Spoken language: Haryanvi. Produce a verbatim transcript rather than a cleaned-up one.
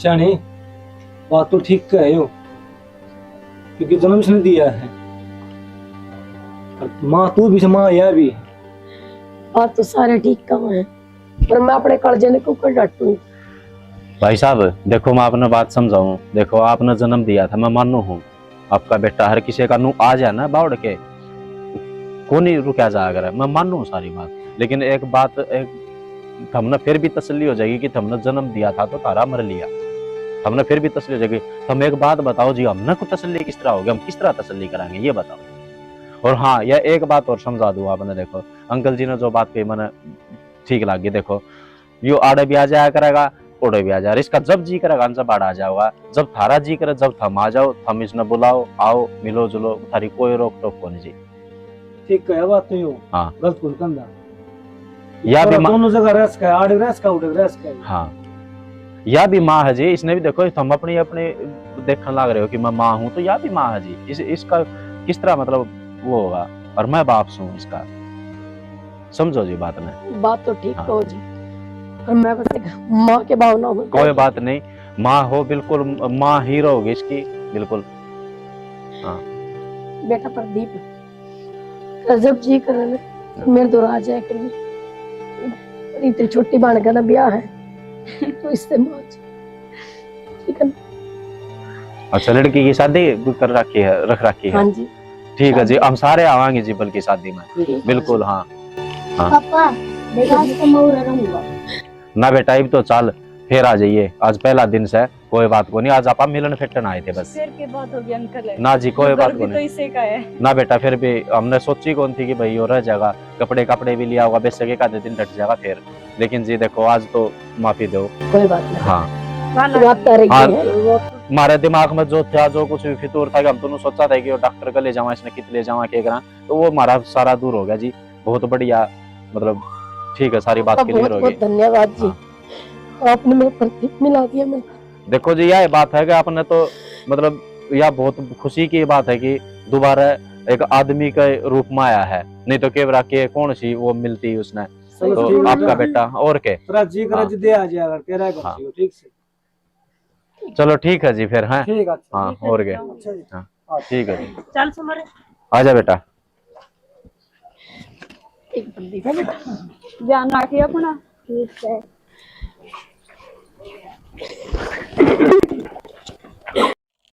स्याणे, बात तो ठीक कह रहे हो, क्योंकि जन्म इसने दिया है। और माँ तू भी, माँ यह भी। बात तो सारे ठीक कह रहे हैं, पर मैं अपने कालजे ने क्यों कर डांटूं? भाई साहब, देखो, मैं आपने बात समझाऊं। देखो, आपने जन्म दिया था, मैं मानू हूँ, आपका बेटा हर किसी का नू आ जाए ना बावड़ के, कोनी रुका जाया करे, मैं मानू सारी बात। लेकिन एक बात, एक, थमने फिर भी तसल्ली हो जाएगी कि थमने जन्म दिया था तो थारा मर लिया, थमने फिर भी तसल्ली हो जाएगी। थम एक बात बताओ जी, हमने को तसल्ली किस तरह होगी, हम किस तरह तसल्ली कराएंगे, ये बताओ। और हाँ, यह एक बात और समझा दूं आपने, देखो, अंकल जी ने जो बात कही, मैंने ठीक लग गई। देखो, यो आड़े भी आ जाया करेगा, ओड़े भी आ जाया, इसका जब जी करेगा ना, जब आड़े आ जाओगा, जब थारा जी करे, जब थम आ जाओ, थम इसने बुलाओ, आओ, मिलो जुलो, थारी कोई रोक टोक कोनी जी। ठीक है, बात तो यो। हाँ। गलत कोनी कहंदा। या भी थोड़ा माँ दोनों जगह रह सका है, आड़े रह सका, उड़े रह सका है। हाँ, या भी माँ है जी, इसने भी देखो, थम अपनी, अपनी देखने लग रहे हो कि मैं माँ हूँ, तो या भी माँ है जी। इस, इसका किस तरह, मतलब, वो होगा, और मैं बाप सूं इसका। समझो जी बात ने। बात तो ठीक हाँ। कहो जी, पर मैं बस एक माँ के भावना हूँ। कोई बात नहीं, माँ हो, बिल्कुल माँ ही रहोगी इसकी, बिल्कुल। हाँ। बेटा प्रदीप, जब जी करे ना, हाँ। मेरे दौर आ जाए करिए। इतनी छोटी बहन का ना ब्याह है, तो इससे माँ जी, ठीक है ना? अच्छा, लड़की की शादी कर रखी है, रख रखी है? हाँ जी। ठीक है जी, शादी। हम सारे आवांगे जी बल्कि शादी में। ठीक है। बिल्कुल, हाँ। हाँ। पापा, बेटा, आज तो मैं उरे रहूंगा। ना बेटा, इब तो चाल, फिर आ जाइए, आज पहला दिन से। कोई बात को नहीं, आज आपा मिलन फिटन आए थे बस। फिर के बात होगी अंकल? ना जी, कोई बात को नहीं। तो इसे का है ना बेटा, फिर भी हमने सोची कौन थी कि भाई यो रह जाएगा, कपड़े, कपड़े भी लिया होगा, बेशक एक आधे दिन डट जाएगा फिर, लेकिन जी देखो, आज तो माफी दो। कोई बात नहीं। हाँ। बात आ रही हाँ। है। हमारे दिमाग में जो था, जो कुछ भी फितूर था कि हम दोनों सोचा था कि वो डॉक्टर का ले जावा, इसने कित ले जावा, के करा, तो वो हमारा सारा दूर हो गया जी। बहुत बढ़िया, मतलब, ठीक है, सारी बात आपका क्लियर बहुत, हो गई। बहुत धन्यवाद जी। हाँ। आपने मेरे प्रदीप मिला दिया मेरे। देखो जी, यह बात है कि आपने तो, मतलब, यह बहुत खुशी की बात है कि दोबारा एक आदमी के रूप में आया है, नहीं तो केवरा के कौन सी वो मिलती उसने। चलो, तो ठीक है। आपका बेटा और के? तेरा जी करे हाँ। जी दे आ जाएगा, तेरा ही हाँ। बच्ची हो, ठीक से। चलो ठीक है जी फिर, हैं? ठीक है, अच्छा। हाँ, ठीक है, और के? अच्छा जी। हाँ, ठीक है जी। चल सुमर। आजा बेटा। एक बंदी है बेटा। ध्यान रखिए अपना। ठीक है।